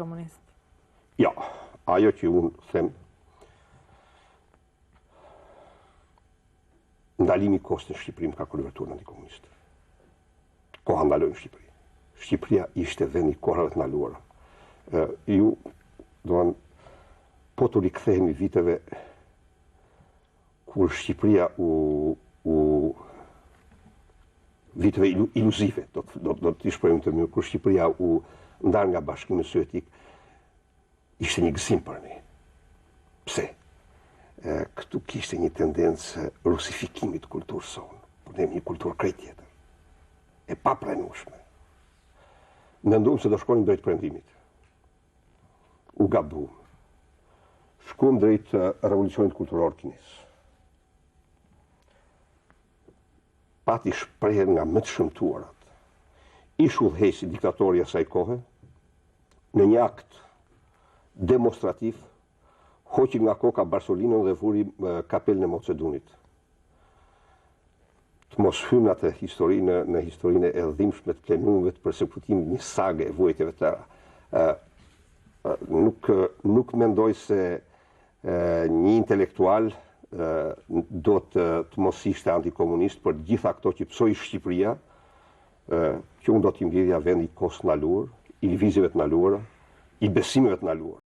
Komunist. Jo, ajo që unë them, ndalimi i kohës në Shqipëri më ka konvertuar në antikomunist. Koha ndaloi në Shqipëri. Shqipëria ishte vendi i kohërave të ndaluara. Ju, domethënë, po t'u rikthehemi viteve kur Shqipëria u u viteve iluzive, do do do t'i shprehim të mirë, kur Shqipëria u nda nga Bashkimi Sovjetik, ishte një gëzim për ne. Pse? E, këtu kishte një tendencë rusifikimi të kulturës sonë, por ne një kulturë krejt tjetër. E papranueshme. Menduam se do shkonim drejt perëndimit. U gabuam. Shkuam drejt revolucionit kulturor kinez. Pati shprehje nga më të shëmtuarat. Ish udhëheqësi diktatori i asaj kohe, në një akt demonstrativ, hoqi nga koka barsolinën dhe vuri kapelën e Mao Ce Dunit. Të mos hyjmë në atë histori, në, në historinë e dhimbshme të plenumeve të persekutimit, një sagë e vuajtjeve të tëra. Nuk, nuk mendoj se një intelektual do të, të mos ishte antikomunist për të gjitha këto që pësoi Shqipëria, që unë do t'i mblidhja vendi i kohës së ndaluar, i lëvizjeve të ndaluara, i besimeve të ndaluara.